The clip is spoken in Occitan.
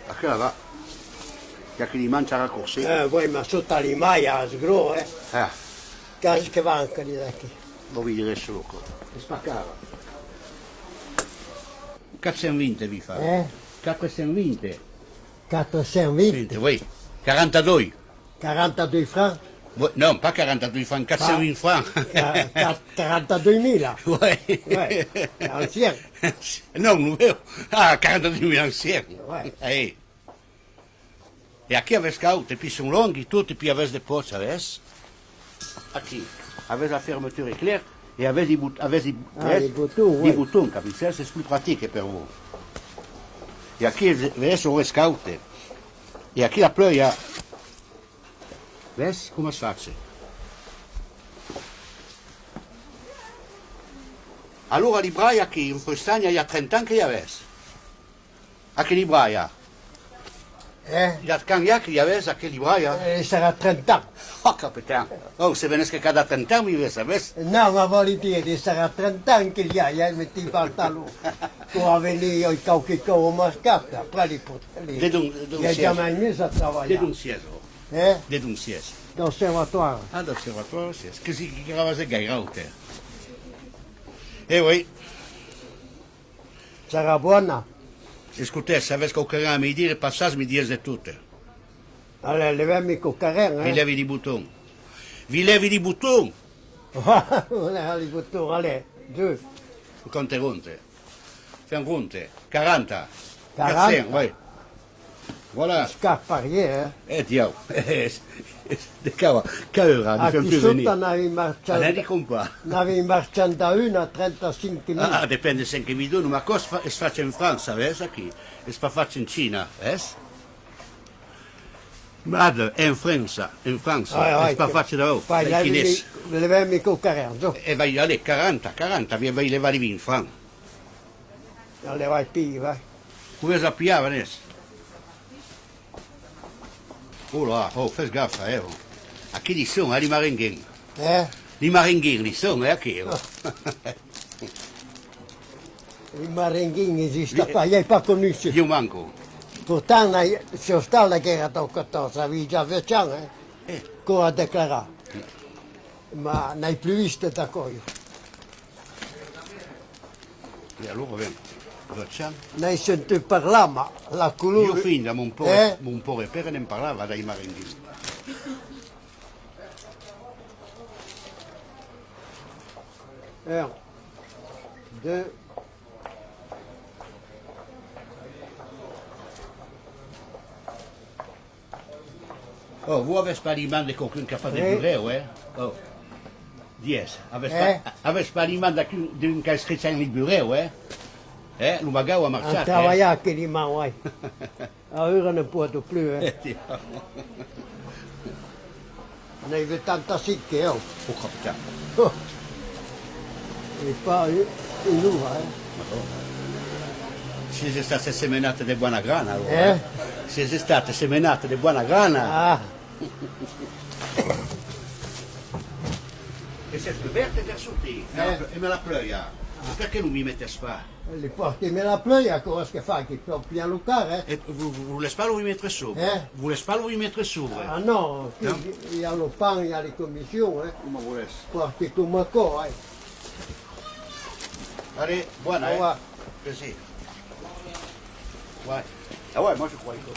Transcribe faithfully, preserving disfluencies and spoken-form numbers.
Aquela va. I a qui li manca a racorsir. Eh, oui, ma sota li mai, es gros, eh. Ah. Quasi que van, aqueli d'aquí. Vau dire solo, aquò. Es pas cara. Quatre cent vint, vi fa. Eh? Quatre cent vint. Quatre cent vint? Vint, oui. Quaranta-doi. Quaranta-doi francs? Oui, non, pas quaranta-doi francs, quatre cent vint francs. Qua-, qua-, quaranta-doi mila. Ouais. Ouais. Ancian. Non, novèu. Ah, quaranta-doi mila ancian. Ouais. Allez. E aquí avètz caud, e pi son lòngs e tot, e pi avètz de pòts, avètz? Aquí, avètz la fermeture éclair, e avètz de bot-, avètz de, ah, de botons, de ouais, botons, capissètz, es plus pratique per vos. E aquí, avètz lo rescaute. E aquí la pluèja. Vètz coma es fach? Alora li braias aquí, en Frestanha, i a trenta ans que i avètz. Aqueli braias. Eh? I a quand i a que i avètz aqueli braias? Eh, sarà trenta ans. Oh, capitan! Oh, se venètz que cada trenta ans, mi ve, sabètz? Non, ma vòli dire, sarà trenta ans que li ai, eh, meti pantalon. Quò a venir, oi, quauque còp au mercat, après li pot-, li, de don, de don i a siège. Jamai mès a trabalhar. De don siège, oh. Eh? De don siège. D'observatoire. Ah, d'observatoire, siège. Que si, que cravas de gaire, aute. Eh oui. Sarà bòna. Escotetz, s'avètz quauquaren a mi dire, passatz, mi diètz de tot. Allez, levem-mi quauquaren, eh? Vi lèvi li botons. Vi lèvi li botons! Lèva li botons, allez, deux. Compte ronde. Fèm ronde. Quaranta. Quaranta? Quatre cents, oui. Voilà. Es car parier, eh? Eh, diau. De cava, caura, de fèm plus venir. Aquí sota n'avèm marchand, n'avèm marchand a un a trenta-cinc mila. Ah, depend de cen que mi dona, ma aquò es fa-, es fach en França, sabètz, aquí. Es pas fach en China, ves? Mad, en França, en França, es pas fach d'au, en chinés. Levem-mi quauquaren, zo. E vai, allez, quaranta, quaranta, vai, vai levar li vint francs. Allez, vai, pilha, vai. Podètz la pilhar, Vanessa. Oh là, oh, fes gafa, eh, oh. Aquí li son, eh, li marenguins. Eh? Li marenguins, li son, eh, aquí, oh. Li marenguins exista pas, i ai pas conut. Ieu manco. Pourtant, ai, si ostal la guèrra dau catorze, avii ja dètz ans, eh. Eh. Quò a declarat. Ma n'ai plus vist d'aquò, ieu. E alora, ben, Joachim? N'ai sentut parlar, ma la color... Ieu finda, mon paure, eh? Mon paure père ne'n parlava dai marenguins. Un, deux. Oh, vos avètz pas li man de quauqu'un qu'a fach de burèu, eh? Oh. Diètz, avètz pas, avètz pas li man d'aquun, d'un qu'a escrit en li burèu, eh? Eh, lo magau a marchat, eh? A trabalhar que li man, uai. Aüra ne pòdo plus, eh? Eh, Dieu. N'ai vuitanta-cinc que, oh. Oh, capitan. Oh. E pas un, un ora, eh? Siás estat semenat de bona grana, alora, eh? Siás estat semenat de bona grana. Ah. E siás dubèrt per sortir, eh, emé la pluèja. Perqué lo mi metes pas? Li pòrti emé la pluèja, aquò es que fa que plòu plan lo car, eh? E vo-, vo-, volètz pas lo vi metre sobre? Eh? Volètz pas lo vi metre sobre? Ah non, aquí i a lo pan, i a li comissions, eh? Coma volètz. Pòrti coma aquò, eh? Allez, bòna, eh? Au revoir. Merci. Ouais. Ah ouais, moi je croyais que